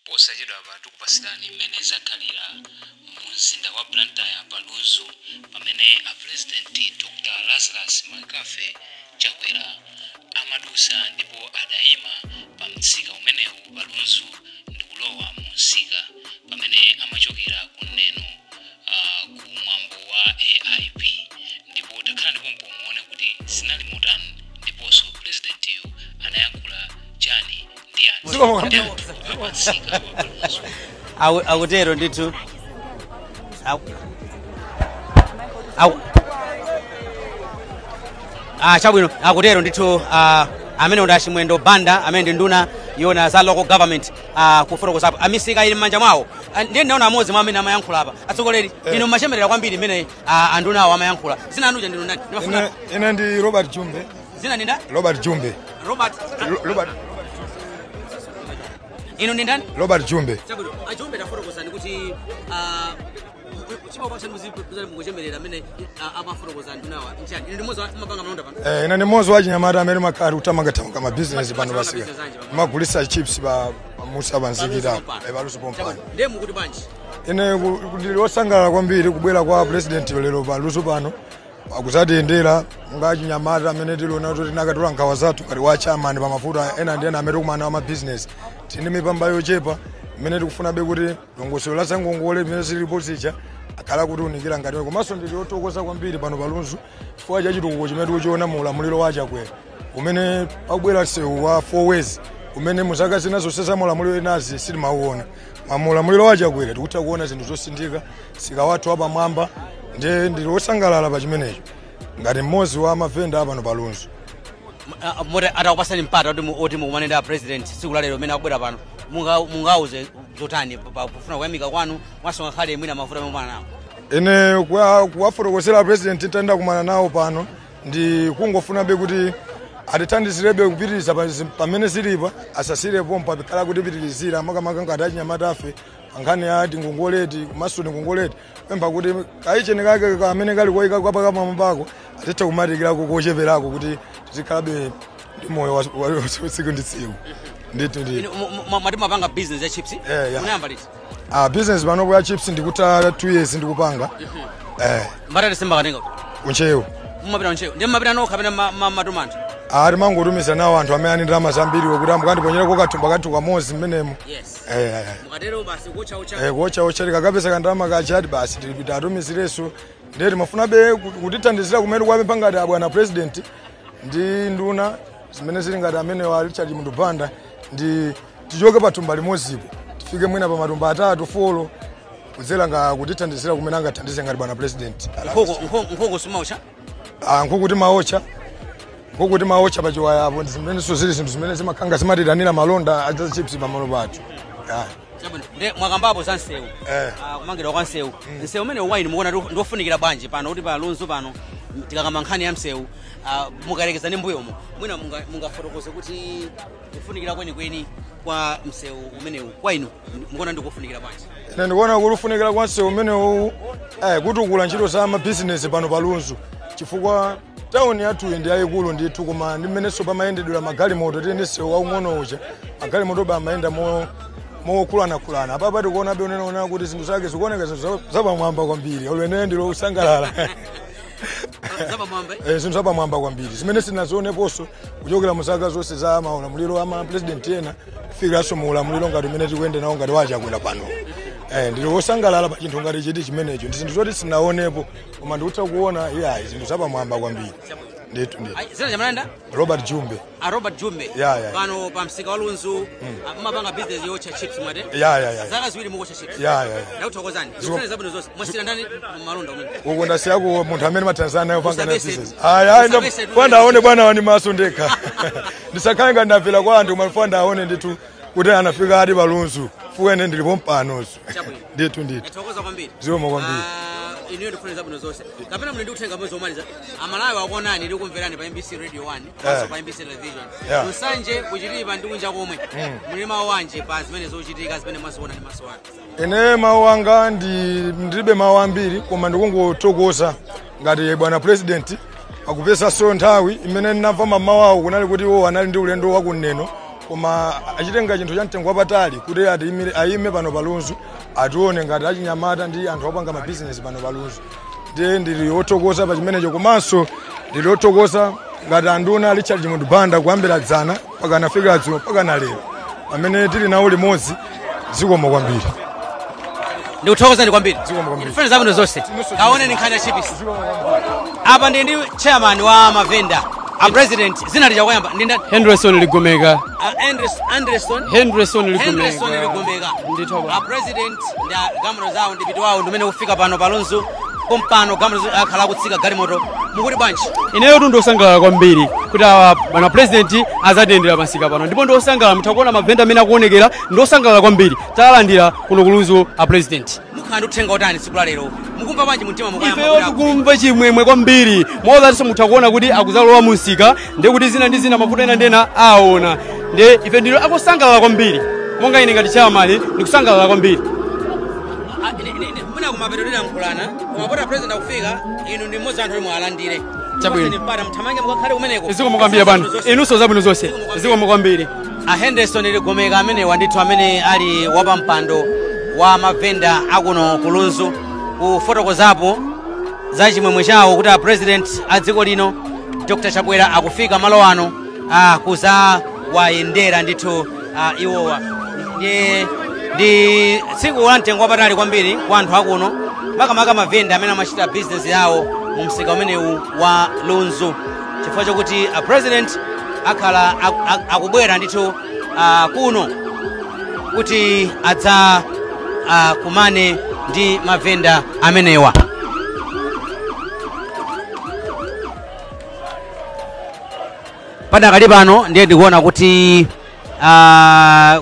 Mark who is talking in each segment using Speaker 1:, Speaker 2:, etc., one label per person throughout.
Speaker 1: Posachedwapa tikupasirani mmene zakhalira mu mzinda wa Blantyre pa Lunzu, pamene a President Dr Lazarus McCarthy Chakwera amadusa ndipo adayima pa msika umenewu pa Lunzu ndikulowa mu msika pamene amachokera ku Neno ku mwambo wa AIP. Ndipo takhala ndipo muone kuti zinali motani ndiponso presidentiyo anayankhula chani ndi anthu pa msika wa pa Lunzu.
Speaker 2: Akutero ndithu. Chabwino, akutero ndithu amene ndi Achimwendo Banda, amene ndi nduna yona za local government, kufotokozapo amisika ili m'manja mwawo. Ndiye ndinaona amodzi mwa amene amayankhula apa. Atsogoleri, inu mmachemerera kwambiri mmene anduna awo amayankhula. Zina anuja ndinu ndani? Ndimafuna
Speaker 3: Ine ndi Robert Jumbe.
Speaker 2: Zina ndi ndani?
Speaker 3: Robert Jumbe.
Speaker 2: Robert.
Speaker 3: Robert.
Speaker 2: Inu ndi ndani?
Speaker 3: Robert Jumbe.
Speaker 2: Chabwino, aJumbe, tafotokozani kuti chimapasa mukuchemerera amene amafotokoza andunawa nchani? Inu ndi mmodzi mapanga malonda pano?
Speaker 3: Eh, ine ndi mmodzi wa chinyamata amene makhala kuthamangathamanga ma business pano
Speaker 2: Mathamanga
Speaker 3: pasika.
Speaker 2: business anji pano?
Speaker 3: Magulisa chips pa musa panzikita.
Speaker 2: Paluso pompano.
Speaker 3: Eh, paluso pompano.
Speaker 2: Ndiye mukuti bwanji?
Speaker 3: Ine ndili wosangalala kwambiri kubwera kwa president lero paluso pano akuzatiyendera nga chinyamata amene tiliona kuti tinakatula nkhawa zathu ngati wa chairman pa mafuta ena ndi ena amene tikumana wa ma business, tili ndi mipamba yochepa imene tikufunabe kuti dongosolo la zangongole limene zilipo zija akhala kuti unikira ngati. Komanso ndili othokoza kwambiri pano palunzu chifukwa cha chitukuko chimene tikuchiona mu ulamuliro wa Chakwera, umene pakubwera msewu wa four ways, umene muzaka zina zonse za mulamuliro inazi sitimauona. Mulamuliro wa Chakwera tikutha kuona zinthu zosindika, sika wathu wapamwamba. Ndiye ndili wosangalala pa chimenecho ngati mmodzi wa mavenda apano palunzu.
Speaker 2: Moti atakupasani mpata kuti oti mukumane ndi a president tsiku la lero amene akubwera pano, mungauze zotani pofuna kuyamika kwanu mwaso ngakhale mwina mavuto amene mukumana nawo?
Speaker 3: Ine kuwafotokozera president titayenda kumana nawo pano ndi kungofunabe kuti atithandizirebe kupitiriza pamene zilipa, asasire pompa, pikhala kutipitirizira, makamaka ngati achinyamata afe pa nkhani ya tingongoleti, komanso tingongoleti pempha kuti kaicheni kake kamene kali koyika kwapakapamwambako atithe kumatikirako kocheperako kuti tizikhalabe ndi moyo wa tsiku ndi tsiku ndithu ndithu.
Speaker 2: Inu mwati mapanga business ya chips?
Speaker 3: Eh, yeah.
Speaker 2: Munayamba liti?
Speaker 3: Ah, business panopo ya chips ndikuta 2 years ndikupanga.
Speaker 2: Mbatati simbakatenga kuti?
Speaker 3: Kunchewu.
Speaker 2: Mumapita Ntcheu? Ndiye mumapita nokha kapena matumanthu?
Speaker 3: Ari mangotumiza nawo anthu amene ali ndalama zambiri kuti ambukandiponyereko kathumba kathu kamodzi mmenemo. Eh.
Speaker 2: Mukatero basi kuotcha.
Speaker 3: Eh, kuotcha otcha, tikakapeza kandalama kachati basi tatumizireso. Ndiye timafunabe kutithandizira kumene kuwapempha ngati abwana president ndi nduna zimene zili ngati amene wa Richard Chimwendo Banda, ndi tichoke pa thumba limodzipo tifike mwina pa matumba atatu, four, kudzera nga kutithandizira kumene angathandize ngati bwana president.
Speaker 2: Nkhuku simaotcha?
Speaker 3: Ah, nkhuku timaotcha, nkhuku timaotcha pachiwaya apo. Ndi zimenenso zili zinthu zimene zimakhanga zimatitanira malonda a chips pamalo pathu. Yeah.
Speaker 2: Chabwino, ndiye mwakambapo za msewu.
Speaker 3: Eh.
Speaker 2: Kumangidwa kwa msewu. Msewu umene waini mukuona ndiofunikira bwanji pano kuti pa Lunzu pano tikakamba nkhani ya msewu, mukayerekeza ndi mbuyomo, mwina mungafotokoze kuti kufunikira kwenikweni kwa msewu umenewu kwa inu mukuona ndikufunikira bwanji?
Speaker 3: Ine ndikuona kuti ufunikira kwa msewu umenewu kutukula ntchito za mabizinesi pano palunzu, chifukwa tawuni yathu iyi ndi yayikulu ndithu, koma ndi mmenenso pamayendedwera magalimoto, tili ndi msewu waung'ono uja, magalimoto ba amayenda mokulanakulana. Apapa tikuonabe unenaona kuti zinthu zake zikuoneka zinthu zapamwamba kwambiri. Ulene ndilo kusangalala.
Speaker 2: Zapamwamba, eh?
Speaker 3: Eh, zinthu zapamwamba kwambiri zimene sinazioneponso kuchokera mu zaka zonse za maulamuliro ama president ena kufikiranso mu ulamuliro ngati umene tikuyenda nawo ngati wachakwera pano. Ndili wosangalala pa chinthu ngati chiti chimenecho, ndi zinthu zoti sinaonepo, koma ndikutha kuona iyayi zinthu zapamwamba kwambiri ndithu ndithu.
Speaker 2: Ayi, zina chamalanda?
Speaker 3: Robert Jumbe.
Speaker 2: A Robert Jumbe.
Speaker 3: Yeah.
Speaker 2: Pano pa msika wa Lunzu mumapanga business yotcha chips mwate?
Speaker 3: Ya.
Speaker 2: Zaka 2 mukuotcha chips?
Speaker 3: Ya.
Speaker 2: Ndakuthokozani, zikufuna zabwino zonse. Mwasiyira ndani malonda umene?
Speaker 3: Uko ndasiyako munthu amene mathanzana nayo panga na
Speaker 2: Usabese.
Speaker 3: business. Ayi ayi.
Speaker 2: Usabese.
Speaker 3: Funa ndaone bwana wani maso ndekha, ndisakhale ngati ndamvera kwa anthu, koma funa ndaone ndithu kuti anafika adi palunzu fuene ndilipo mpanozo.
Speaker 2: Chabwino.
Speaker 3: Ndithu ndithu.
Speaker 2: Ndathokoza kwambiri.
Speaker 3: Zikomo kwambiri.
Speaker 2: Inuyo ndikufuna zabwino zonse. Kapena muli ndi uthenga mwezi womaliza? Amalawi akuonani ndi kumverani pa MBC Radio 1 komanso pa MBC Television, Nsanje, kuchitipa ndi kunja komwe, muli mawu anje pa zimene zochitika zimene mwaziona ndi maso anu?
Speaker 3: Ine mawu anga ndilibe mawu ambiri, koma ndikungothokoza ngati bwana president akupezanso nthawi imene ndinamva mamawu awo kunali kuti iwo anali ndi ulendo wakuneno. Koma achitenga chinthu cha mtengo wapatali kuti ayime pano palunzu atione ngati achinyamata ndi anthu opanga mabizinesi pano palunzu. Ndiye ndili othokoza pa chimenecho, komanso ndili othokoza ngati anduna Richard Chimwendo Banda kuyambira dzana mpaka nafika dzulo mpaka na lero pamene tili nawo limodzi. Zikomo kwambiri.
Speaker 2: Ndikuthokozani kwambiri.
Speaker 3: Zikomo kwambiri.
Speaker 2: Ndifune zabwino zonse. Kaoneni nkhani ya chipisi. Apa ndi chairman wa mavenda, a president, zina lija kuyamba ndi ndani?
Speaker 4: Henderson Ligomeka.
Speaker 2: Anderson
Speaker 4: Henderson Ligomeka.
Speaker 2: Henderson Ligomeka.
Speaker 4: Ndithu.
Speaker 2: A president ndi galimoto zawo ndi piti wawo ndimene kufika pano palunzu kompano, galimoto akhala akutsika galimoto. Mukuti bwanji?
Speaker 4: Ineyo tu ndiosangalala kwambiri kuti awa bwana president azatiyendera pasika pano, ndipo ndiosangalala, mutha kuona mavenda amene akuonekera, ndiosangalala kwambiri. Talandira kuno kulunzu a president.
Speaker 2: Mukhala ndi uthenga otani tsiku la lero? Mukumva bwanji mumtima mukayamba
Speaker 4: Ifeyo
Speaker 2: kuti
Speaker 4: tikumva chimwemwe kwambiri, mozatinso mutha kuona kuti akuzalowa musika, ndi kuti zina ndi zina, mavuto ena ndi ena aona. Ndi ife ndilo akusangalala kwambiri, monga ine ngati chairman ndikusangalala kwambiri.
Speaker 2: Mwina kumapeto tilankhulana, koma pota president akufika, inu ndi mmodzi anthu omwe alandire.
Speaker 4: Chabwino.
Speaker 2: Paseni mpata mthamange mukakhale kumeneko.
Speaker 4: Zikomo kwambiri bwana, inunso zabwino zonse, zikomo kwambiri.
Speaker 2: A Henderson Ligomeka amenewa ndithu amene ali wapampando wa mavenda akuno kulunzu kufotokozapo za chimwemwe chawo kuti a president a dziko lino Dr Chakwera akufika malo ano kuzawayendera ndithu iwowa. Ndi tsiku la mtengo wapatali kwambiri kwa anthu akuno, makamaka mavenda amene amachita business yawo mu msika umenewu wa Lunzu, chifukwa chokuti a president akhala akubwera ndithu kuno kuti adza kumane ndi mavenda amenewa. Padakali pano ndiye ndikuona kuti a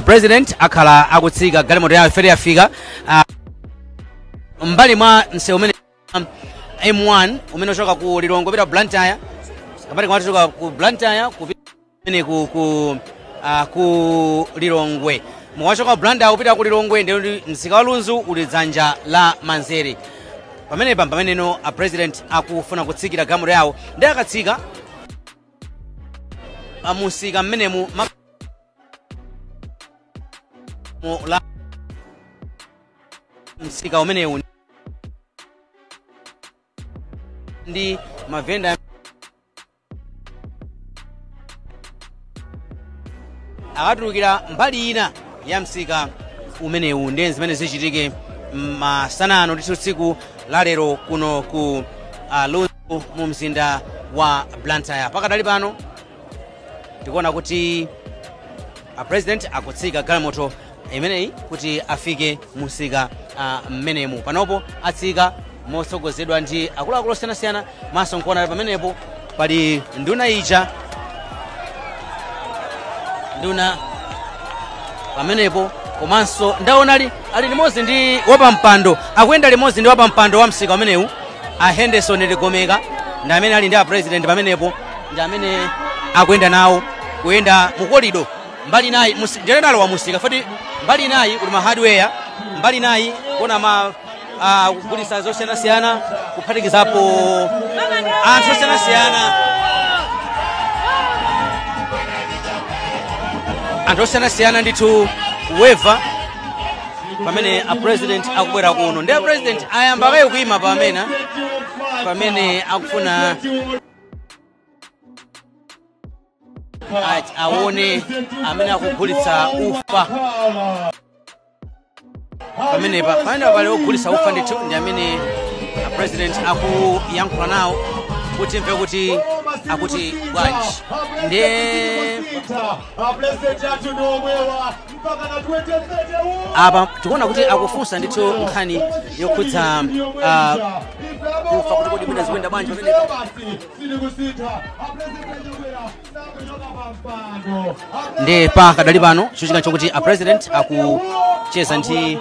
Speaker 2: president akhala akutsika galimoto yawo ifere yafika mbali mwa msewu umene M1 umene uchoka ku Lilongwe kupita ku Blantyre, kapati kumati uchoka ku Blantyre kupita kumene ku Lilongwe. Mukachoka ku Blantyre kupita ku Lilongwe, ndiye kuti msika wa Lunzu uli dzanja la manzere. Pamenepa pameneno a president akufuna kutsikira galimoto yawo, ndi akatsika musika mmenemu la msika umenewu ndi mavenda akatulukira mbali ina ya msika umenewu. Ndiye zimene zichitike masanano ndithu tsiku la lero kuno ku Lunzu mu mzinda wa Blantyre. Pakadali pano tikuona kuti a president akutsika galimoto imeneyi kuti afike musika mmenemu. Panopo atsika motsogozedwa ndi akuluakulu osiyanasiyana, maso nkuona pamenepo pali nduna ija, nduna pamenepo, komanso ndaona ali limodzi ndi wapampando, akuyenda limodzi ndi wapampando wa msika umenewu a Henderson Ligomeka, ndi amene ali ndi a president pamenepo, ndi amene akuyenda nawo kuyenda mukolido. Mbali nayi ndiyene nalowa musika foti mbali nayi kuli ma hardware, mbali nayi kuona ma kugulitsa zosiyanasiyana, kuphatikizapo anthu osiyanasiyana, anthu osiyanasiyana ndithu kuweva pamene a president akubwera kuno. Ndi a president ayamba kaye kuyima pamene akufuna aone amene akugulitsa ufa pamenepa. Pamenepa pali ogulitsa ufa ndithu, ndi amene a president akuyankhula nawo kuti mve kuti akuti bwanji. Ndiye apa tikuona kuti akufunsa ndithu nkhani yokhudza ufa kuti kodi mwina zikuyenda bwanji pamenepa. Ndi pakadali pano chochitika chokuti a president akucheza ndi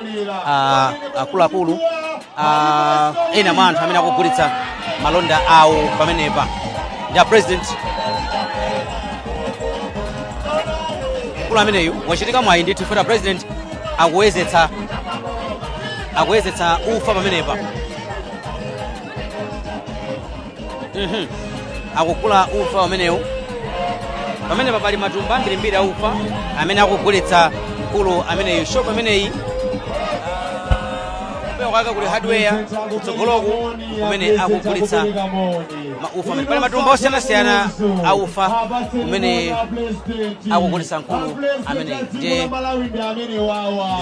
Speaker 2: akuluakulu ena mwa anthu amene akugulitsa malonda awo pamenepa. Ndi a president mkulu ameneyu wachitika mwayi ndithu futi a president akuyezetsa ufa pamenepa. Akugula ufa umenewu. Pamene pali matumba ambirimbiri aufa amene akugulitsa mkulu ameneyu. Shop ameneyi kumbuyo kwake kuli hardware, kutsogoloku kumene akugulitsa maufa amene pali matumba osiyanasiyana aufa kumene akugulitsa mkulu ameneyi. Ndiye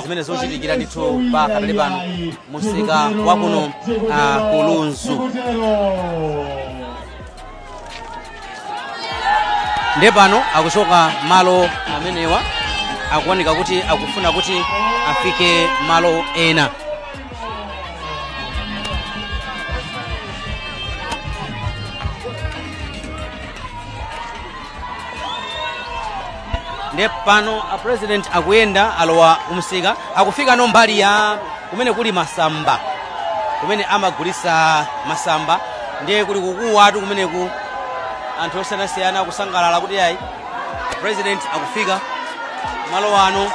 Speaker 2: zimene zochitikira ndithu pa katali pano musika wakuno ku Lunzu. Ndiye pano akuchoka malo amenewa, akuoneka kuti akufuna kuti afike malo ena. Ndiye pano a president akuyenda alowa kumsika, akufika no mbali ya kumene kuli masamba, kumene amagulitsa masamba. Ndiye kuli kukuwatu kumeneku, anthu osiyanasiyana akusangalala kuti ayi president akufika malo ano.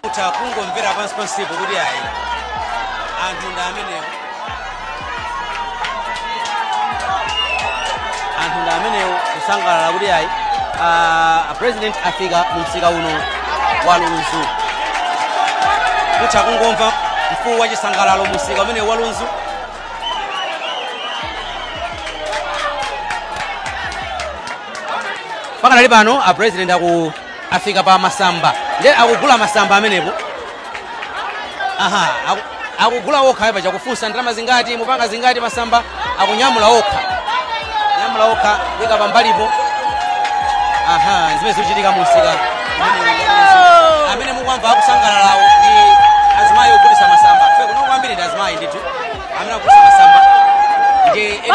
Speaker 2: Kutha kungomvera pansi pansipo kuti ayi anthu ndi amenewo, anthu ndi amenewo kusangalala kuti ayi a president afika mu msika uno wa Lunzu. Kutha kungomva mfuwu wa chisangalalo mu msika umene wa Lunzu. Pakanali pano a president aku afika pa masamba, ndiye akugula masamba amenepo. Aha, akugula okha paja, kufunsa ndalama zingati, mupanga zingati masamba, akunyamula okha, nyamula okha kuyika pambalipo. Aha, zimene zikuchitika mu msika amene mukwamva akusangalalawo ndi azimayi ogulitsa masamba. Fe kuno kwambiri ndi azimayi ndithu amene akugulitsa masamba. Ndiye ena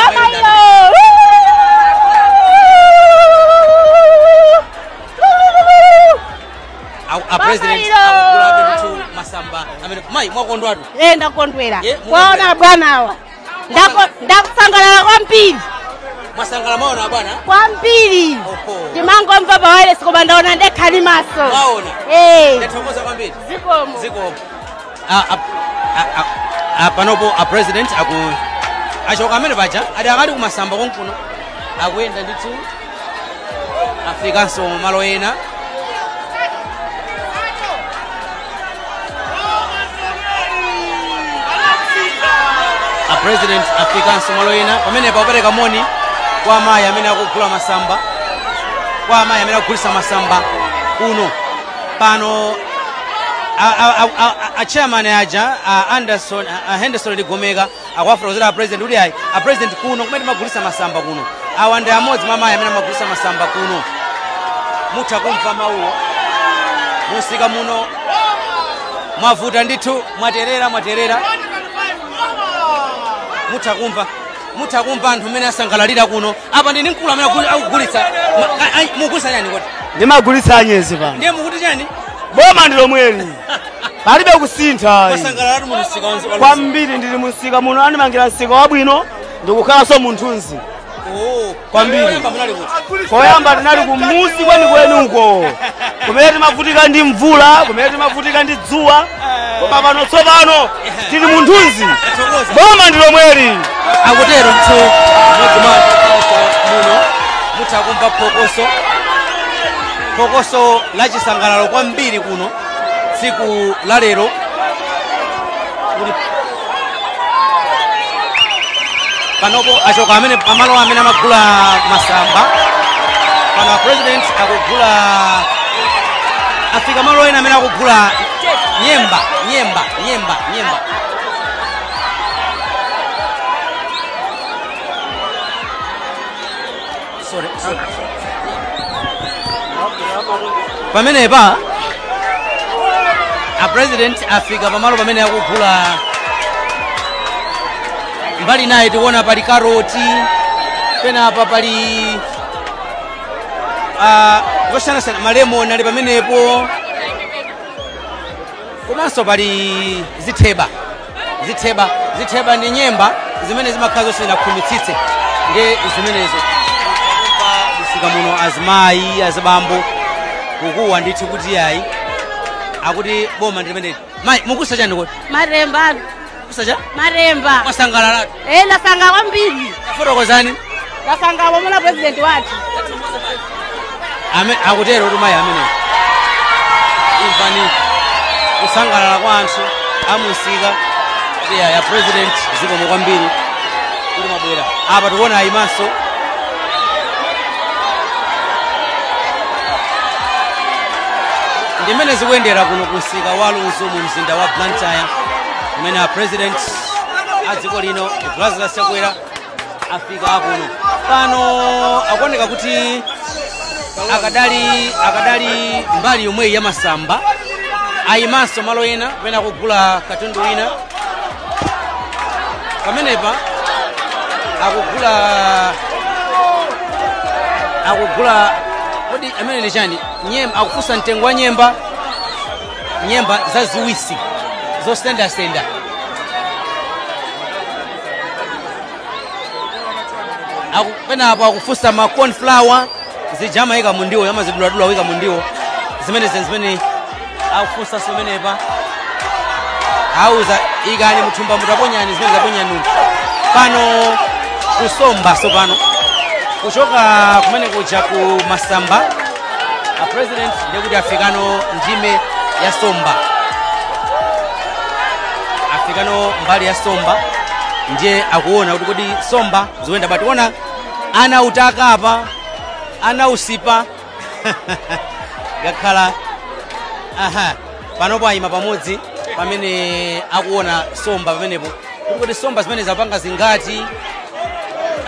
Speaker 2: a president akugula ndithu masamba amene. Mayi, mwakondwatu?
Speaker 5: Ndakondwera kwaona bwanawa, ndakusangalala kwambiri.
Speaker 2: Mwasangala maona bwana?
Speaker 5: Kwambiri. Ndimangomva pa wireless koma ndaona ndekhali maso.
Speaker 2: Mwaona? Ndathokoza kwambiri.
Speaker 5: Zikomo.
Speaker 2: Zikomo. Panopo a president aku achoka amene paja adi akali kumasamba konkuno, akuyenda ndithu afikanso malo ena. A president afikanso malo ena pamene pakupereka moni kwa amayi amene akugula masamba, kwa amayi amene akugulitsa masamba kuno. Pano a chairman aja a Anderson, a Henderson Ligomeka akuwafotokozera a president kuti ayi a president, kuno kumene timagulitsa masamba kuno, awa ndi amodzi mwa amayi amene amagulitsa masamba kuno. Mutha kumva mawuwo musika muno mwavuta ndithu, mwaterera mwaterera. Mutha kumva, mutha kumva anthu amene asangalalira kuno. Apa ndini mkulu amene akugulitsa. Mugulitsa chani kodi?
Speaker 6: Ndimagulitsa anyezi pano.
Speaker 2: Ndiye mukuti chani?
Speaker 6: Boma ndi lomweli, palibe kusintha.
Speaker 2: Mwasangalalatu mu msika wanzu wa Lunzu.
Speaker 6: Kwambiri, ndili msika muno, andimangira msika wabwino, ndikukhalanso munthunzi. Kwambiri.
Speaker 2: Koyamba munali kuti?
Speaker 6: Koyamba tinali kumusi kwenikweni uko kumene timavutika ndi mvula, kumene timavutika ndi dzuwa, koma pano tsopano tili munthunzi. Boma ndi lomweli.
Speaker 2: Akutero mthu mmodzi mwa muno. Mutha kumva phokoso, phokoso la chisangalalo kwambiri kuno tsiku la lero. Kuti panopo achoka amene pamalo amene amagula masamba, pano president akugula, afika malo ena amene akugula nyemba, nyemba, nyemba, nyemba. Sorry, sorry. Pamenepa a president afika pamalo pamene akugula. Mbali naye tikuona pali karoti, penapa pali zosiyanasiyana, malemoni ali pamenepo, komanso pali zitheba. Zitheba, zitheba ndi nyemba zimene zimakhala zonse zinakhumitsitse, ndi zimenezo. Msika muno azimayi, azibambo kukuwa ndithu kuti ayi, akuti boma ndi limeneli. Mayi, mukusa chani kodi?
Speaker 5: Matemba.
Speaker 2: Kusaja?
Speaker 5: Matemba.
Speaker 2: Mwasangalalatu.
Speaker 5: Ndasanga kwambiri.
Speaker 2: Fotokozani.
Speaker 5: Ndasanga pomona president wathu.
Speaker 2: Ame akutero kuti mayi amene. Imvani kusangalala kwa anthu amusika ya president zikomo kwambiri kuti mabwera. Apa tikuona ayimanso. Ndimene zikuyendera kuno kusika wa Lunzu mu mzinda wa Blantyre kumene a president a dziko lino Lazarus Chakwera afika kuno. Pano akuoneka kuti akadali mbali yomweyi ya masamba, ayimanso malo ena pamene akugula katundu wina. Pamenepa akugula kodi amene ndi chani? Nyemba, akufunsa mtengo wa nyemba, nyemba zaziwisi zosendasenda. Penapo akufunsa ma cornflower zijama ika mundiwo yamaziduladula wika mundiwo zimene zimene akufunsa somenepa auza ikani muthumba mutaponyani zimene zaponyani pano kusomba. So pano kuchoka kumene kuja ku masamba a president ndikuti afikano ndime ya somba, afikano mbali ya somba ndiye akuona kuti kodi somba zikuyenda bati. Ona ana utaka apa ana usipa ngakhala aha panopo ayima pamodzi pamene akuona somba pamenepo kuti kodi somba zimene zapanga zingati.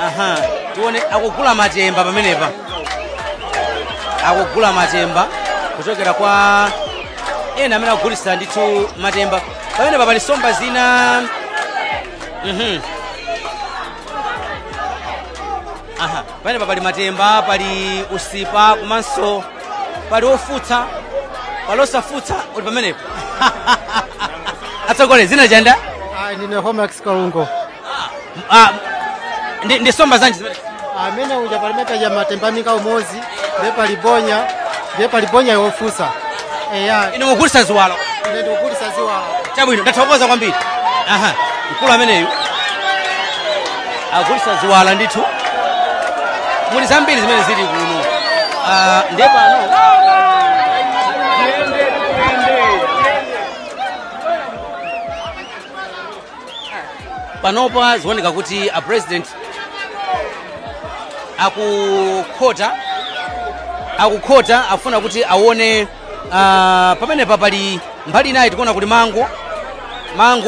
Speaker 2: Aha tione akugula matemba pamenepa, akugula matemba kuchokera kwa ena amene akugulitsa ndithu matemba. Pamenepa pali somba zina. Aha pamenepa pali matemba, pali usipa, komanso pali ofutsa, pali osafutsa uli pamenepo. Atsogole zina chanda?
Speaker 7: Ndine Homax Kalungo.
Speaker 2: Ndi somba zanji zimene?
Speaker 7: Amene uja palimeta ya matemba minga umozi, ndiye palibonya, ndiye palibonya yofusa. Eya.
Speaker 2: Inu mugulitsa ziwalo.
Speaker 7: Ine ndikugulitsa ziwalo.
Speaker 2: Chabwino, ndathokoza kwambiri. Aha, mkulu ameneyu agulitsa ziwala ndithu. Muli zambiri zimene zili kuno. Ndiye pano panopa zioneka kuti a president akukhota afuna kuti aone. Pamenepa pali mbali inayi tikuona kuti mango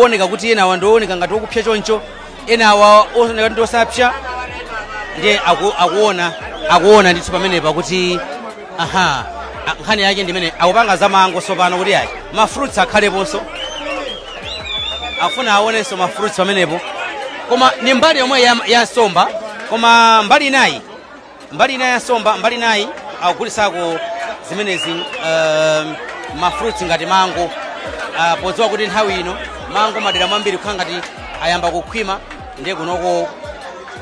Speaker 2: oneka kuti ena awa ndiooneka ngati okupsa choncho, ena awa oneka ndi osapsa. Ndiye akuona ndithu pamenepa kuti aha nkhani yake ndimene akupanga za mango sopano kuti ayi ma fruits akhaleponso, afuna aonenso ma fruits pamenepo. Koma ni mbali yomwe ya somba, koma mbali inayi ya somba, mbali inayi akugulitsako zimenezi ma fruits ngati mango. Podziwa kuti nthawi ino mango madera mwambiri kukhala ngati ayamba kukhwima, ndiye kunoko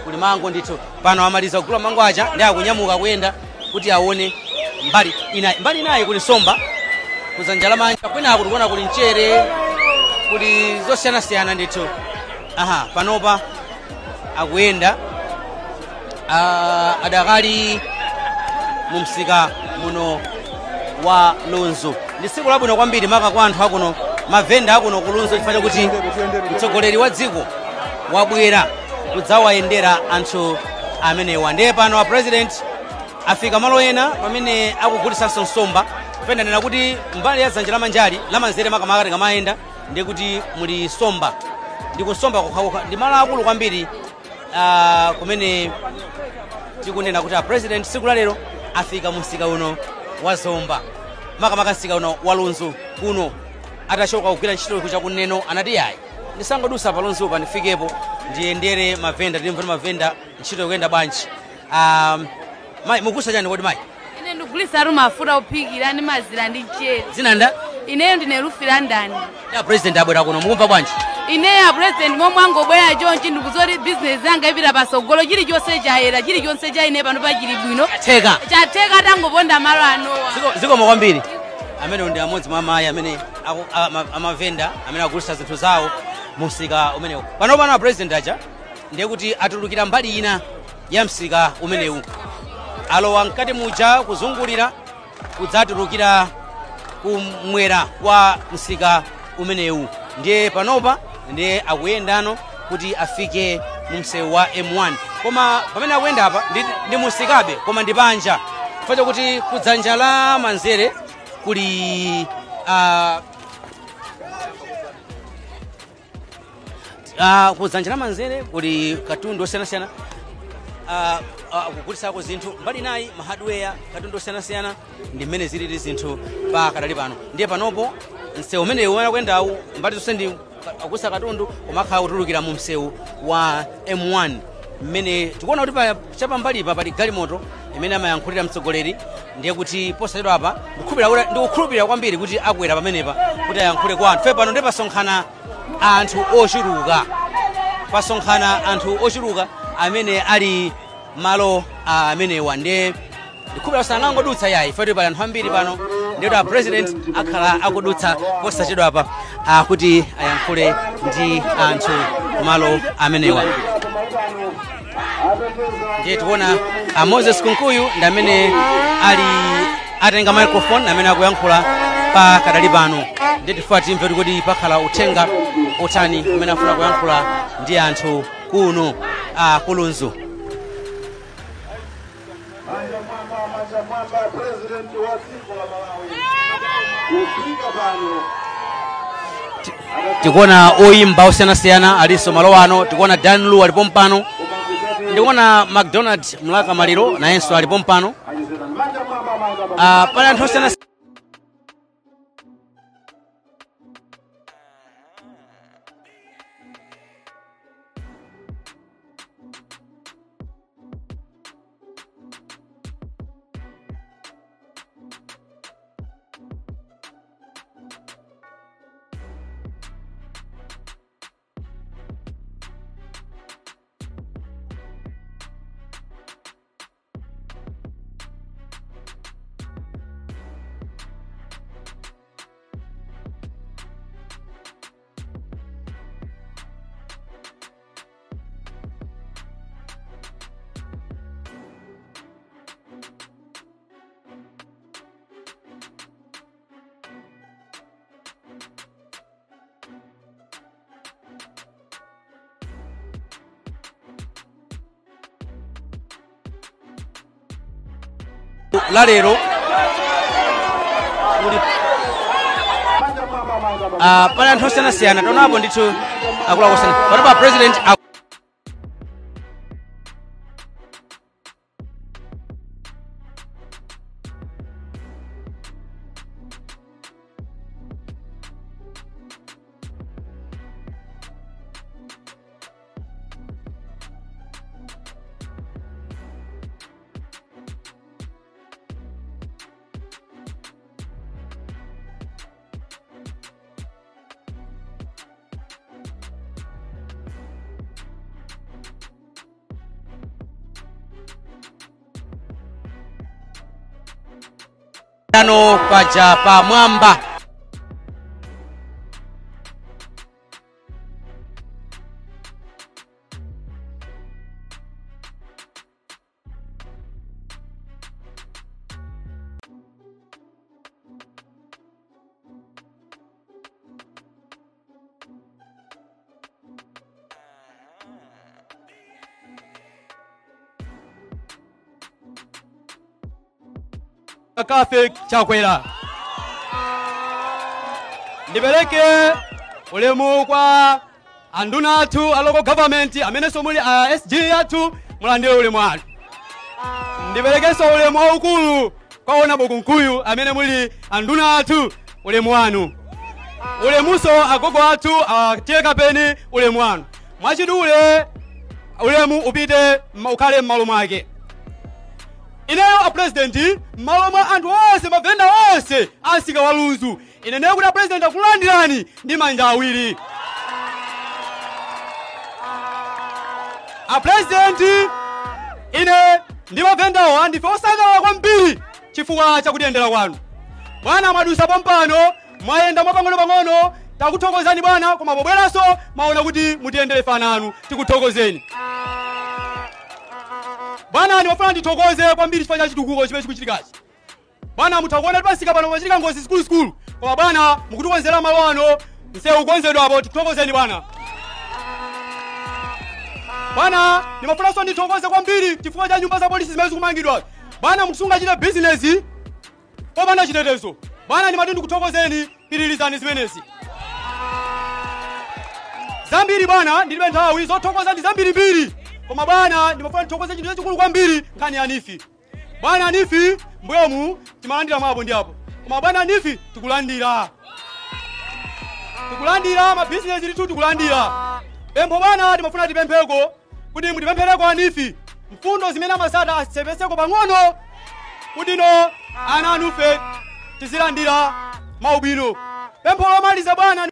Speaker 2: kuli mango ndithu. Pano amaliza kugula mango aja ndi akunyamuka kuyenda kuti aone mbali inayi. Mbali inayi kuli somba kuzanja lamanja, kwina tikuona kuli mchere, kuli zosiyanasiyana ndithu. Aha panopa akuyenda adakali mu msika muno wa Lunzu. Ndi tsiku labwino kwambiri maka kwa anthu akuno, mavenda akuno ku Lunzu, chifukwa chakuti mtsogoleri wa dziko wabwera kudzawayendera anthu amenewa. Ndiye pano a president afika malo ena pamene akugulitsanso nsomba. Pendanena kuti mbali ya dzanja lamanjali lamanzere makamaka tikamayenda ndiye kuti muli somba, ndi kusomba kokhakokha. Ndi malo akulu kwambiri kumene tikunena kuti a president tsiku la lero afika mu msika uno wa Zomba, makamaka msika uno wa Lunzu kuno. Atachoka kugwira ntchito kucha kuneno anati yayi ndisangodusa pa Lunzu pa ndifikepo ndiyendere mavenda, ndimvere mavenda ntchito ikuyenda bwanji. Mayi mugulitsa chani kodi mayi?
Speaker 8: Ine ndikugulitsa mafuta ophikira ndi mazira ndi mchere.
Speaker 2: Zina nda?
Speaker 8: Ineyo ndine Rufira Ndani.
Speaker 2: Ya president abwera kuno mukumva bwanji?
Speaker 8: Ineyo a president momwe angobwera chonchi ndikuzoti business yanga ipita pasogolo, chilichonse chayera, chilichonse cha ine pano pachili bwino.
Speaker 2: Chatheka.
Speaker 8: Chatheka tangoponda malo anowa.
Speaker 2: Zikomo kwambiri. Amene ndi amodzi mwa amayi amene amavenda amene akugulitsa zinthu zawo. Mu msika umenewu pano pano president aja ndiye kuti atulukira mbali ina ya msika umenewu, alowa mkati muja kuzungulira kudzatulukira kumwera kwa msika umenewu. Ndiye panopa ndiye akuyendano kuti afike mu msewu wa M1, koma pamene akuyenda apa ndi musikabe, koma ndi panja, chifukwa chakuti kudzanja la manzere kuli kudzanja la manzere kuli katundu osiyanasiyana, kugulisako zinthu mbali nayi ma hardware, katundu osiyanasiyana, ndi mmene zilili zinthu pa kadali pano. Ndiye panopo msewu umenewu umene akuyendawu mbali zonse ndi akusa katundu, koma akhala kutulukira mu msewu wa M1, mmene tikuona kuti chapambalipa pali galimoto imene amayankhulira mtsogoleri. Ndiye kuti posachedwa apa ndikukhulupirira kwambiri kuti akwera pamenepa kuti ayankhule kwa anthu. Fe pano ndiye pasonkhana anthu ochuluka, pasonkhana anthu ochuluka amene ali malo amenewa. Ndiye ndikhulupirira sangangodutsa yayi, fetu pali anthu ambiri pano. Ndiye a president akhala akudutsa posachedwa apa kuti ayankhule ndi anthu malo amenewa. Ndiye tikuona a Moses Kunkuyu ndi amene ali atenga microphone amene akuyankhula pa kadali pano. Ndiye tifuna timve kuti pakhala uthenga otani umene afuna kuyankhula ndi anthu kuno ku Lunzu.
Speaker 9: President wa dziko la Malawi kufika pano.
Speaker 2: Tikuona oyimba osiyanasiyana alinso malo ano. Tikuona Dan Lu alipo mpano, ndikuona McDonald Mlaka Maliro nayenso alipo mpano. Pali anthu osiyana. La lero kuli pali anthu osiyanasiyana. Taonapo ndithu akuluakulu osiyana pano pa president. Ano paja pamwamba.
Speaker 4: Kafe Chakwera, ndipereke ulemu kwa anduna athu a local government amenenso muli a SG athu, mulandire ulemu wanu. Ndiperekenso ulemu waukulu kwa Honorable Kunkuyu amene muli anduna athu, ulemu wanu. Ulemuso agogo athu atiye kapeni, ulemu wanu. Mwachidule ulemu upite ukhale m'malo mwake. Ineyo a president, m'malo mwa anthu onse, mavenda onse a msika wa Lunzu, ineneyo kuti a president akulandirani ndi manja awiri. A president, ine ndi mavendawa ndife osangalala kwambiri chifukwa chakutiyendera kwanu. Bwana, mwadusa pompano, mwayenda mwapang'ono-pang'ono. Takuthokozani bwana, koma pobweranso maona kuti mutiyendere fananu, tikuthokozeni. Bwana, ndimafuna ndithokoze kwambiri chifukwa cha chitukuko chimene chikuchitikachi. Bwana, mutha kuona tipasika pano pachitika ngozi zikuluzikulu, koma bwana mukutikonzera malo ano, msewu kukonzedwapo, tikuthokozeni bwana. Bwana, ndimafunanso ndithokoze kwambiri chifukwa cha nyumba za polisi zimene zikumangidwa. Bwana, mukusungachita bizinesi popanda chitetezo. Bwana, ndimati ndikuthokozeni, pitirizani zimenezi. Zambiri bwana, ndilibe nthawi, zothokoza ndi zambirimbiri, koma bwana ndimafuna ndithokoze chinthu chachikulu kwambiri, nkhani ya NEEF. Bwana, NEEF mbuyomu timalandira mwapo ndi apo, koma bwana NEEF tikulandira, tikulandira mabizinesi ndithu tikulandira. Pempho bwana, timafuna tipempheko kuti mutipemphereko a NEEF, mfundo zimene amasata asepeseko pang'ono kuti no ana anufe tizilandira maubwino. Pempho lomaliza bwana,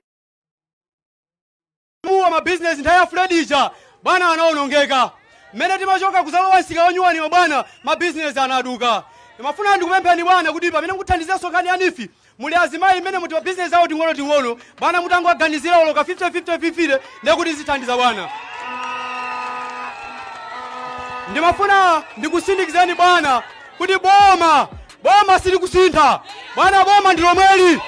Speaker 4: muwa mabizinesi nthawi ya flood ija bwana anaonongeka. Mmene timachoka kuzalowa msika wanyuwaniwa bwana, mabizinesi anaduka. Ndimafuna ndikupempheni bwana kuti pamene mukuthandizenso nkhani ya NEEF, muli azimayi mmene muti mabizinesi awo ting'onoting'ono, bwana mutangoaganizira oloka 50 50 50 ndekuti zithandiza bwana. Ndimafuna ndikusindikizeni bwana kuti boma, boma silikusintha bwana, boma ndi lomweli.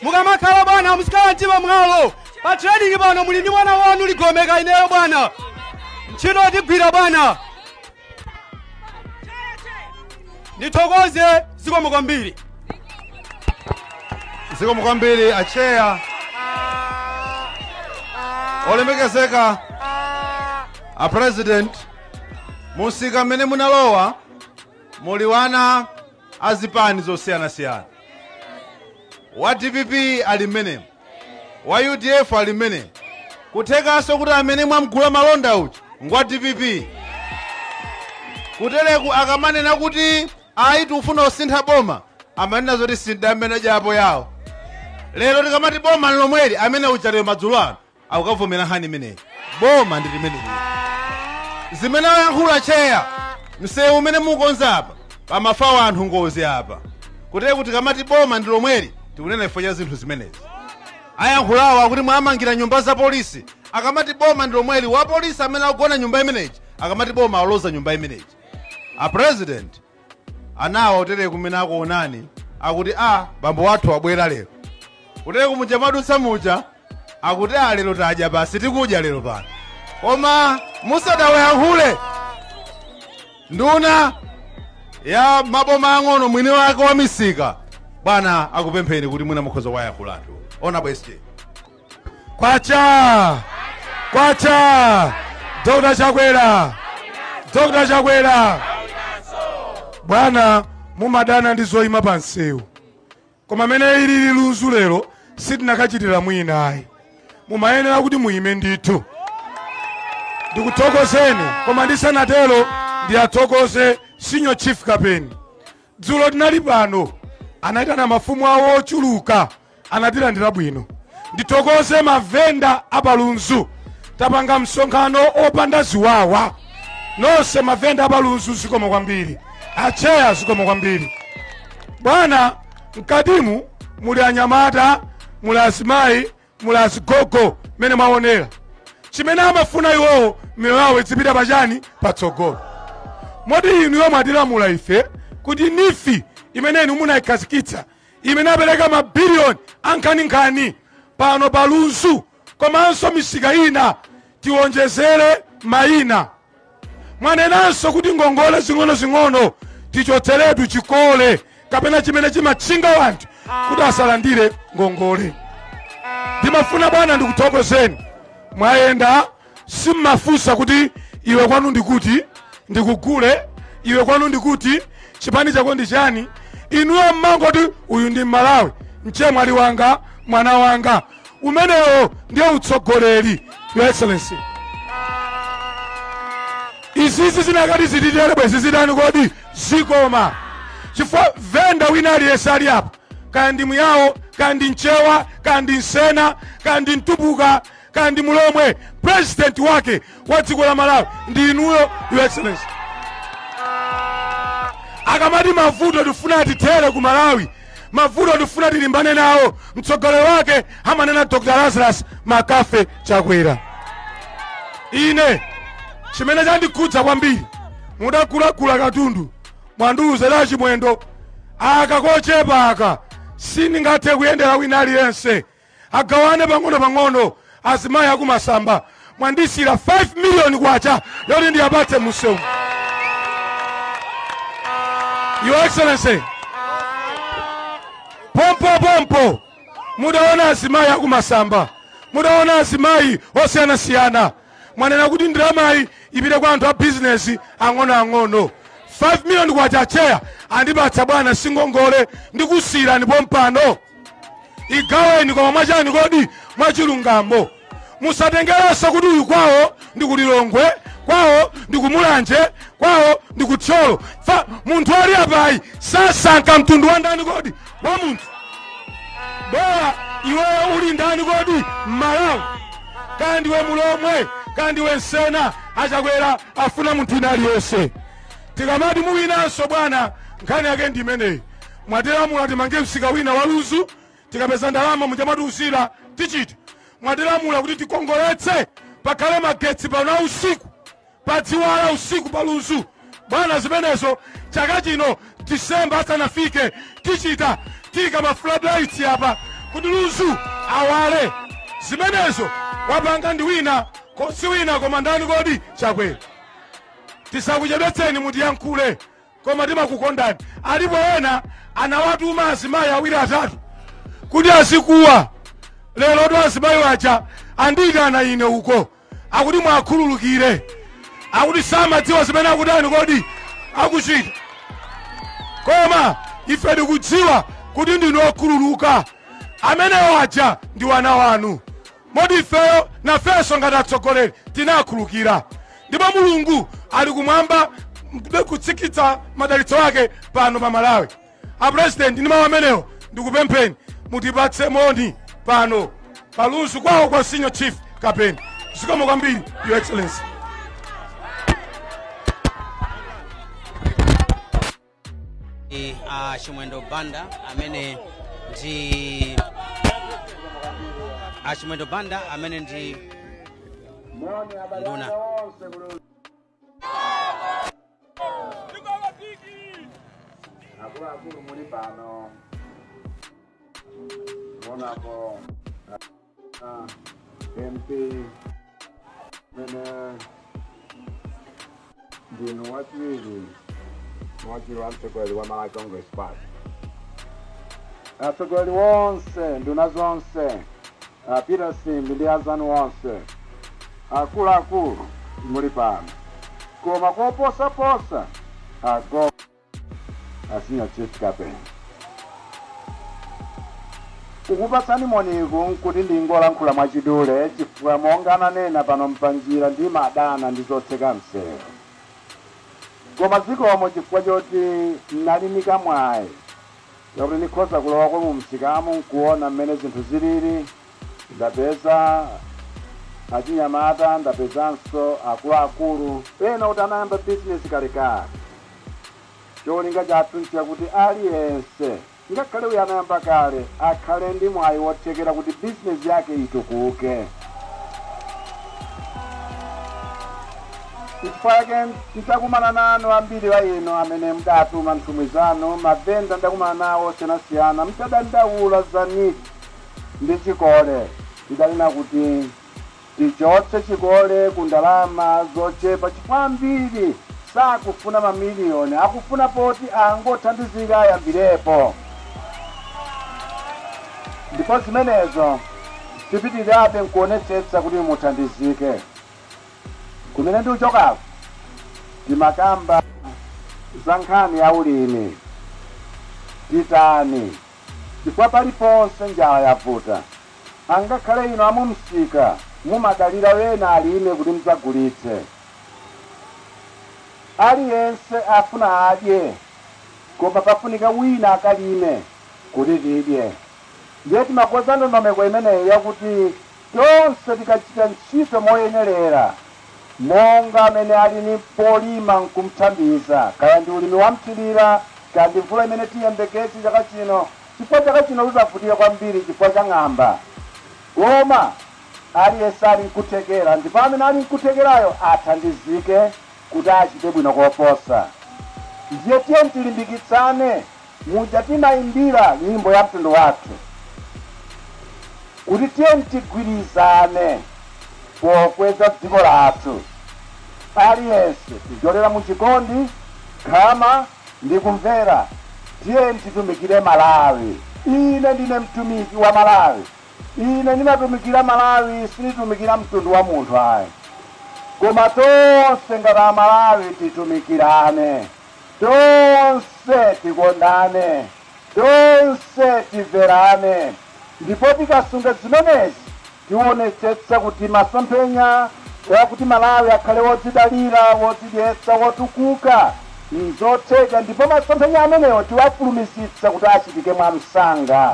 Speaker 4: Mukamakhala bwana, muzikhala mtima mwalo. Pa trading pano muli ndi mwana wanu ligomeka ineyo bwana, ntchito tigwira bwana. Ndithokoze, zikomo kwambiri.
Speaker 9: Zikomo kwambiri acheya. Olemekezeka a president, musika mmene munalowa muli wana azipani zosiyanasiyana. Wa DPP ali mmenemo, wa UDF ali mmenemo, kuthekanso kuti amene mwamgula malonda uja ngwa DPP. Kutereku akamanena kuti ayi tikufuna kusintha boma, amanena zoti sinda amene japo yawo. Lero tikamati boma lomweli, amene uja lero madzulo ano akukavomera nkhani imeneyi. Boma ndi limeneli. Zimene ayankhula cheya, msewu umene mukonza apa pamafawo anthu ngozi apa. Kutereku tikamati boma ndi lomweli, tikunena chifukwa cha zinthu zimenezi. Ayankhulawo akuti mwamangira nyumba za polisi, akamati boma ndi lomweli, wa polisi amene akugona nyumba imeneyi, akamati boma aloza nyumba imeneyi. A president anawa utere kumene akuonani akuti a bambo wathu abwera lero. Utere kumuja madutsa muja akuti a lero tadya basi, tikudya lero pano. Koma musadawayankhule nduna ya maboma ang'ono mwini wake wa misika bwana akupempheni kuti mwina mukhoza kuwayankhula anthu. Ona bwesje.
Speaker 3: Kwacha! Kwacha! Dr. Chakwera! Dr. Chakwera! Bwana, mumadana ndi zoyima pa msewu, koma mene ilili Lunzu lero sitinakachitira mwina ayi, mumayenera kuti muyime ndithu. Ndikuthokozeni, koma ndisanatero ndiyathokoze Senior Chief Kapeni. Dzulo tinali pano, anayitana mafumu awo ochuluka, anatilandira bwino. Ndithokoze mavenda apalunzu, tapanga msonkhano opanda ziwawa. Nonse mavenda apalunzu zikomo kwambiri, acheya zikomo kwambiri. Bwana, mkatimu muli anyamata, muli azimayi, muli azigogo mene mwaonera. Chimene amafuna iwowo miyoyo yawo izipita pachani patsogolo. Moti inu yomwe atilamula ife kuti NEEF imene inu munayikhazikitsa, imene apereka mabiliyoni ankhaninkhani pano pa Lunzu komanso misika ina, tiwonjezere mayina. Mwanenanso kuti ngongole zing'ono-zing'ono tichotseretu chikole kapena chimene chimatchinga wanthu kuti asalandire ngongole. Ndimafuna bwana ndikuthokozeni, mwayenda simmafunsa kuti iwe kwanu ndikuti ndikugule, iwe kwanu ndikuti chipani chako ndi chani. Inuyo mmangoti uyu ndi Mmalawi, mchemwali wanga, mwana wanga. Umenewo ndiye utsogoleri, Your Excellency. Izizi zinakati zititere bwezi zitani kodi zikoma, chifukwa venda wina aliyense ali apa, kaya ndi Muyawo, kaya ndi Mchewa, kaya ndi Nsena, kaya ndi Mtumbuka, kaya ndi Mulomwe, president wake wa dziko la Malawi ndi inuyo, Your Excellency. Akamati mavuto tifuna tithere ku Malawi, mavuto tifuna tilimbane nawo, mtsogoleri wake amanena Dr. Lazarus Makafe Chakwera. Ine chimene chandikhudza kwambiri, mudagulagula katundu mwandiuza Chimwendo aka kochepa aka sindingathe kuyendera wina aliyense, agawane pang'ono-pang'ono azimayi akumasamba. Mwandisira 5 million kwacha yoti ndiyapatse msewu. Your Excellency, pompo pompo mudaona azimayi akumasamba, mudaona azimayi osiyanasiyana, mwanena kuti ndalamayi ipite kwa anthu a bizinesi ang'onoang'ono. 5 million kwacha cheya andipatsa bwana, singongole, ndikusiyirani pompano, igaweni koma mwachani kodi? Mwachilungamo. Musatengerenso kuti uyu kwawo ndi kulilongwe, kwawo ndi kumulanje, kwawo ndi kuthyolo. Fa munthu ali apayi sasankha mtundu wa ndani kodi? Wa munthu. Bora iweyo uli ndani kodi? Mmalawi. Kaya ndiwe mulomwe, kaya ndiwe nsena, achakwera afuna munthu wina aliyense. Tikamati muwinanso bwana, nkhani yake ndi imeneyi. Mwatilamula timange msika wina wa Lunzu, tikapeza ndalama muchamatiuzira tichite. Mwatilamula kuti tikongoletse pakhale magetsi pano usiku, padziwala usiku pa Lunzu. Bwana, zimenezo chaka chino Disemba asanafike tichita, tika ma floodlights apa kuti Lunzu awale. Zimenezo wapanga ndi wina, si wina koma ndani kodi? Chakwera. Tisakuchedwetseni mutiyankhule, koma timakukondani. Alipo ena anawatuma azimayi awiri atatu kuti azikuwa. Lero to azimayi waja andiyitana ine uko, akuti mwakhululukire, akuti samadziwa zimene akutani kodi akuchita. Koma ife tikudziwa kuti ndinu okhululuka, amene waja ndi wana wanu. Moti ifeyo nafenso ngati atsogoleri tinakhululukira, ndipo Mulungu ali kumwamba kutsikitsa madalitso ake pano pa Malawi. A president, ndi mawu amenewo ndikupempheni mutipatse moni pano palunzu kwawo kwa Senior Chief Kapeni. Zikomo kwambiri, Your Excellency.
Speaker 2: Chimwendo Banda amene ndi Chimwendo Banda amene ndi nduna.
Speaker 10: Akuluakulu muli pano, monapo MP mene ndinu wachiwiri wa mtsogoleri wa Malawi Congress Party, atsogoleri wonse, nduna zonse, Peter Simbi ndi azanu wonse, akuluakulu muli pano, koma koposaposa ago Senior Chief Kapeni. Kukupatsani moniku nkuti ndingolankhula mwachidule, chifukwa monga ananena pano mpanjira ndi madana ndi zotseka msewu. Koma zikomo chifukwa choti nalinika mwayi yakuti ndikhoza kulowako mu msikamu nkuona mmene zinthu zilili. Ndapeza achinyamata, ndapezanso akuluakulu pena kuti anayamba bizinesi kalekale. Cholinga chathu nchakuti aliyense ngakhale uyo anayamba kale akhale ndi mwayi wothekera kuti bizinesi yake itukuke. Chifukwa chake ntakumana nanu ambiri wa inu amene mudatuma nthumwi zanu, mavenda ndakumana nawo osiyanasiyana, mtadandaula za niti ndi chikole. Tidanena kuti tichotse chikole ku ndalama zochepa, chifukwa ambiri sakufuna mamiliyoni, akufuna poti angothandizika ayambirepo. Ndipo zimenezo tipitirirabe nkuonetsetsa kuti muthandizike. Kumene ndikuchokako timakamba za nkhani ya ulimi, titani chifukwa paliponse njala yavuta. Angakhale ino amumsika mumadalira wena alime kuti mudzagulitse. Aliyense afuna adye, koma pafunika wina akalime kuti tidye. Ndiye timakonza ndondomeko imeneyi yakuti tonse tikachita ntchito moyenerera Monga amene ali ni polima nkumthandiza, kaya ndi ulimi wamthirira, kaya ndi mvula imene tiyembekeze chaka chino, chifukwa chaka chino tizavutika kwambiri chifukwa cha ng'amba. Koma aliyense ali nkuthekera, ndipo amene ali nkuthekerayo athandizike kuti achite bwino koposa. Ndiye tiye tilimbikitsane muja timayimbira nyimbo ya mtundu wathu kuti tiye tigwirizane pokweza dziko lathu. Aliyense tijolera muchikondi, khama ndi kumvera. Tiye titumikire Malawi. Ine ndine mtumiki wa Malawi. Ine ndimatumikira Malawi, sinditumikira mtundu wa munthu ayi. Koma tonse ngati Amalawi titumikirane, tonse tikondane, tonse timverane, ndipo tikasunga zimenezi tionetsetsa kuti masomphenya wakuti Malawi akhale wodzidalira, wodzidyetsa, wotukuka nzotheka, ndipo masomphenya amenewo tiwafulumizitsa kuti achitike mwamsanga.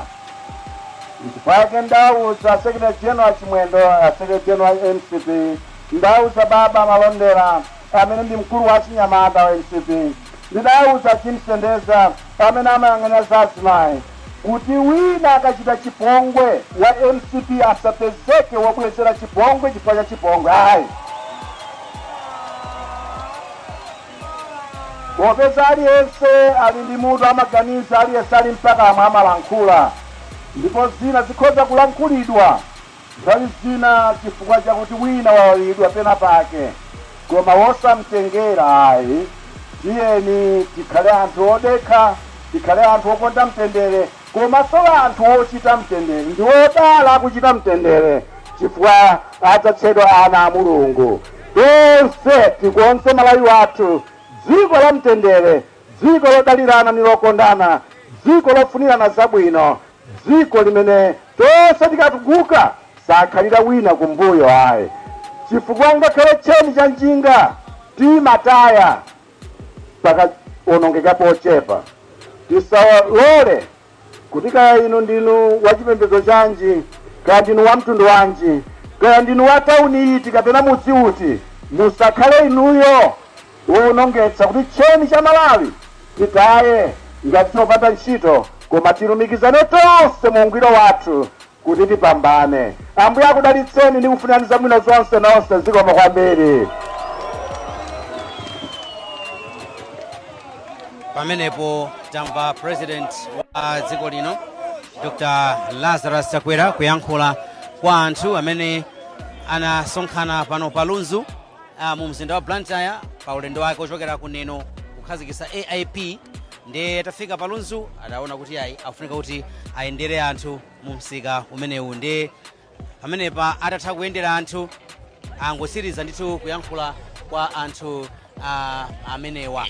Speaker 10: Nchifukwa ndauza Secretary General Chimwendo, Secretary General MCP, ndauza Baba Malondera amene ndi mkulu wa chinyamata wa MCP, ndidauza Chimsendeza amene amayang'anira za azimayi kuti wina akachita chipongwe wa MCP asapezeke wobwezera chipongwe chifukwa cha chipongwe ayi. Popeza aliyense ali ndi mutu amaganiza, aliyense ali mpaka amwe amalankhula, ndipo zina zikhoza kulankhulidwa nthawi zina chifukwa chakuti wina wawalidwa pena pake, koma wosamtengera ayi. Tiyeni tikhale anthu odekha, tikhale anthu okonda mtendere, komanso anthu ochita mtendere. Ndi odala akuchita mtendere chifukwa adzatchedwa ana a Mulungu. Tonse tikonze Malawi wathu, dziko la mtendere, dziko lodalirana ndi lokondana, dziko lofunirana zabwino, dziko limene tonse tikatukuka sakhalira wina kumbuyo ayi, chifukwa ngakhale tcheni cha njinga timataya pakaonongeka pochepa. Tisalole kuti kaya inu ndinu wachipembedzo chanji, kaya ndinu wa mtundu wanji, kaya ndinu wa tauni iti kapena mudzi uti, musakhale inuyo wonongetsa kuti tcheni cha Malawi titaye ngati chopanda ntchito, koma tilumikizane tonse mu ungwiro wathu kuti tipambane. Ambuye akudalitseni ndi kufunirani zabwino zonse nonse. Zikomo kwambiri.
Speaker 2: Pamenepo tamva President wa dziko lino Dr. Lazarus Chakwera kuyankhula kwa anthu amene anasonkhana pano pa Lunzu mu mzinda wa Blantyre pa ulendo wake ochokera kuneno kukhazikitsa AIP. Ndiye tafika pa Lunzu adaona kuti ayi afunika kuti ayendere anthu mu msika umenewu. Ndiye pamenepa atatha kuyendera anthu angosiriza ndithu kuyankhula kwa anthu amenewa.